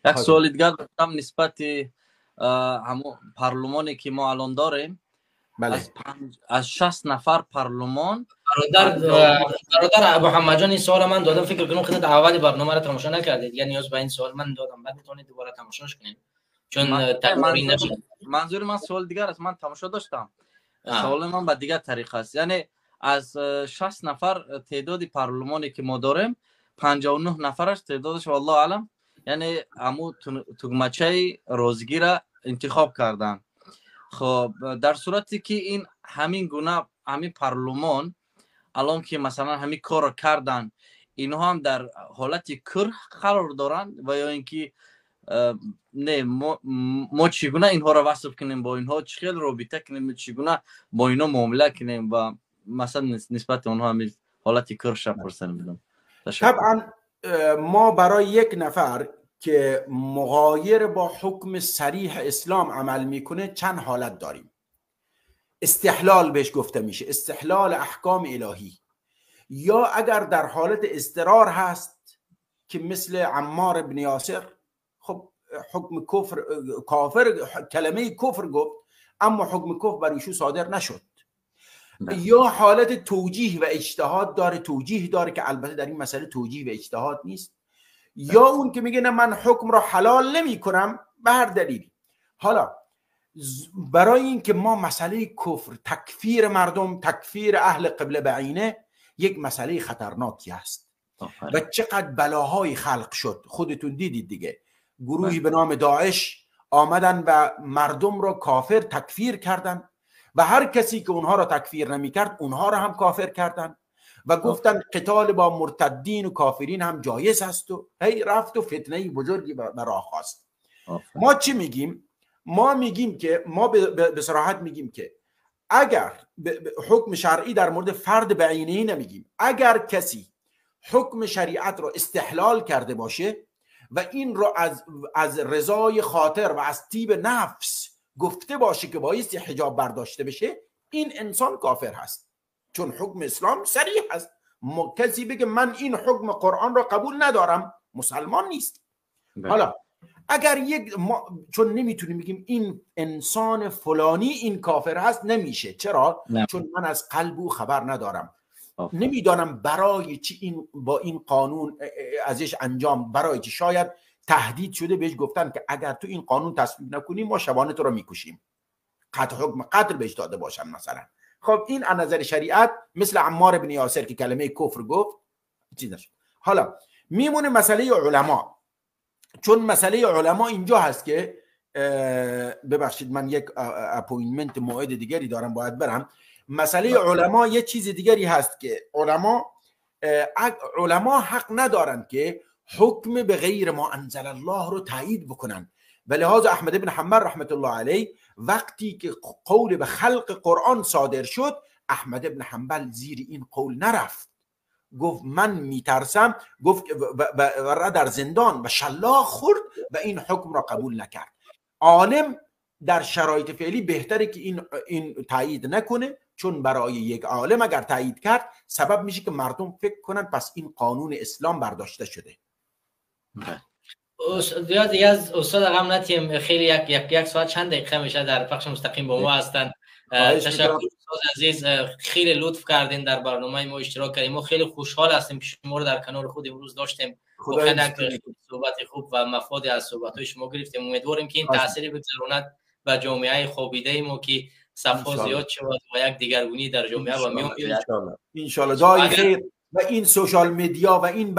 Як суоли дигар доштам нисбати ҳамон парлумоне ки мо алон дорем. Аз 60 нафар парлумон бародар Муҳаммадҷон, ин суол ман додам, фикр кунам худат аввали барномаро тамошо накардед, я ниёз ба ин суол ман додам, баъд метавонед дубора тамошош кунед, чун такрорӣ нашуд. Манзури ман суоли дигар аст, ман тамошо доштам. Саволи ман ба дигар тариқ аст, яъне аз 60 нафар теъдоди парлумоне ки мо дорем, 59 нафараш теъдодаш валлоҳу аълам, яъне ҳамун тугмачаи розигиро интихоб карданд. Хоб, дар сурате ки ин ҳамин гуна ҳамин парлумон алон ки масалан ҳамин корро карданд, инҳо ҳам дар ҳолати курҳ қарор доранд ва ё ин ки не, мо чӣ гуна инҳоро васф кунем, бо инҳо чӣ хел робита кунем, чӣ гуна бо инҳо муомила кунем ва масалан нисбати онҳо ҳамин ҳолати курҳша пурсида будам. طبعا ما برای یک نفر که مغایر با حکم صریح اسلام عمل میکنه چند حالت داریم. استحلال بهش گفته میشه، استحلال احکام الهی، یا اگر در حالت اضطرار هست که مثل عمار بن یاسر، خب حکم کفر، کافر، کلمه کفر گفت اما حکم کفر بر ایشون صادر نشد. یا حالت توجیه و اجتهاد داره، توجیه داره که البته در این مسئله توجیه و اجتهاد نیست. یا اون که میگه نه من حکم را حلال نمی کنم به هر دلیلی. حالا برای این که ما مسئله کفر، تکفیر مردم، تکفیر اهل قبله بعینه یک مسئله خطرناکی است و چقدر بلاهای خلق شد، خودتون دیدید دیگه. گروهی به نام داعش آمدن و مردم را کافر تکفیر کردن و هر کسی که اونها را تکفیر نمی کرد اونها را هم کافر کردن و گفتن قتال با مرتدین و کافرین هم جایز است و هی رفت و فتنه بزرگی به راه خواست. ما چی میگیم؟ ما میگیم که ما به صراحت میگیم که اگر حکم شرعی در مورد فرد بعینه‌ای نمیگیم، اگر کسی حکم شریعت را استحلال کرده باشه و این را از رضای خاطر و از طیب نفس گفته باشه که بایستی حجاب برداشته بشه، این انسان کافر هست، چون حکم اسلام صریح است. کسی بگه من این حکم قرآن را قبول ندارم، مسلمان نیست. حالا اگر یک ما چون نمیتونیم بگیم این انسان فلانی این کافر هست، نمیشه. چرا؟ نه. چون من از قلب او خبر ندارم، نمیدانم برای چی این با این قانون ازش انجام، برای چی، شاید تهدید شده بهش گفتن که اگر تو این قانون تصویب نکنی ما شبانه تو رو میکشیم، قطع حکم قتل بهش داده باشن مثلا. خب این از نظر شریعت مثل عمار بن یاسر که کلمه کفر گفت چیز نشد. حالا میمونه مسئله علما، چون مسئله علما اینجا هست که ببخشید من یک appointment موعد دیگری دارم باید برم. مسئله علما یه چیز دیگری هست که علما حق ندارن که حکم به غیر ما انزل الله رو تایید بکنن. و لحاظ احمد بن حنبل رحمت الله علیه وقتی که قول به خلق قرآن صادر شد، احمد بن حنبل زیر این قول نرفت، گفت من میترسم، گفت و در زندان و شلاق خورد و این حکم را قبول نکرد. عالم در شرایط فعلی بهتره که این تایید نکنه، چون برای یک عالم اگر تایید کرد سبب میشه که مردم فکر کنن پس این قانون اسلام برداشته شده. دیگه از استاد غم نتیم، خیلی یک ساعت چند دقیقه میشه در پخش مستقیم با ما هستن. تشکر استاد عزیز، خیلی لطف کردین در برنامه ما اشتراک کردیم. ما خیلی خوشحال هستیم که شما رو در کنار خود امروز داشتیم. واقعا صحبت خوب و مفادی از صحبت‌های شما گرفتیم. امیدواریم که این تأثیری بگذارند به جامعه خوابیده ما که صف‌ها زیاد شود و یک دیگرگونی در جامعه و میان بیاید. ان شاء الله. دعای خیر و این social media و این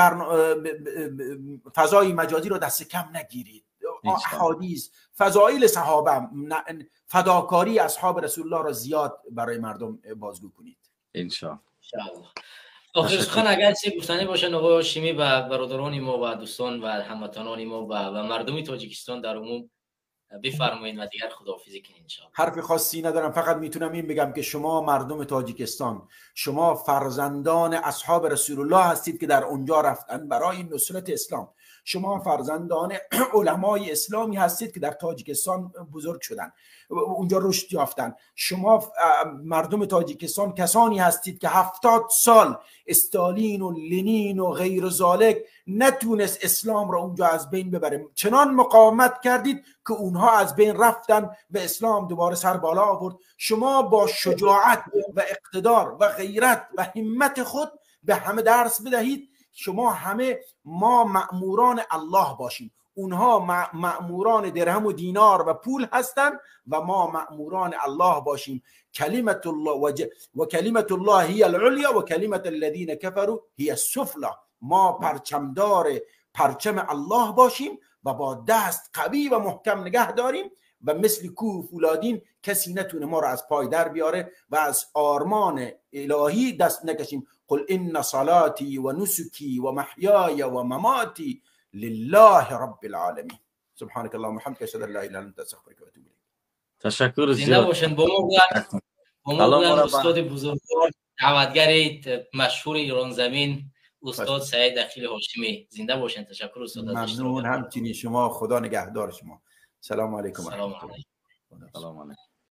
فضای مجازی رو دست کم نگیرید. احادیث، فضایل صحابه، فداکاری اصحاب رسول الله را زیاد برای مردم بازگو کنید ان شاء الله. آخر سخن اگر چیزی گفتنی باشه آقای هاشمی و برادران ما و دوستان و هموطنان ما و مردم تاجیکستان در عموم بفرمایید و دیگر خداحافظی کنید ان شاء الله. حرف خاصی ندارم، فقط میتونم این بگم که شما مردم تاجیکستان، شما فرزندان اصحاب رسول الله هستید که در اونجا رفتن برای نصرت اسلام. شما فرزندان علمای اسلامی هستید که در تاجیکستان بزرگ شدن، اونجا رشد یافتن. شما مردم تاجیکستان کسانی هستید که 70 سال استالین و لنین و غیر ذالک نتونست اسلام را اونجا از بین ببره. چنان مقاومت کردید که اونها از بین رفتن و اسلام دوباره سر بالا آورد. شما با شجاعت و اقتدار و غیرت و همت خود به همه درس بدهید. شما همه ما مأموران الله باشیم، اونها مأموران درهم و دینار و پول هستند و ما مأموران الله باشیم. کلمت الله و کلمت الله هی العلیا و کلمت الذین کفروا هی السفلی. ما پرچمدار پرچم الله باشیم و با دست قوی و محکم نگه داریم و مثل کوه فولادین کسی نتونه ما را از پای در بیاره و از آرمان الهی دست نکشیم. قل ان صلاتی و نسکی و محیای و مماتی لله رب العالمین. سبحانك اللهم وبحمدك اشهد ان لا اله الا انت استغفرك واتوب الیک. تشکر زنده زیاد. باشین. با ما بودن، با ما بودن استاد بزرگوار، دعوتگر مشهور ایران زمین، استاد سعید عقیل هاشمی. زنده باشین. تشکر استاد. ممنون. همچنین شما، خدا نگهدار شما. سلام علیکم. سلام علیکم. سلام علیکم.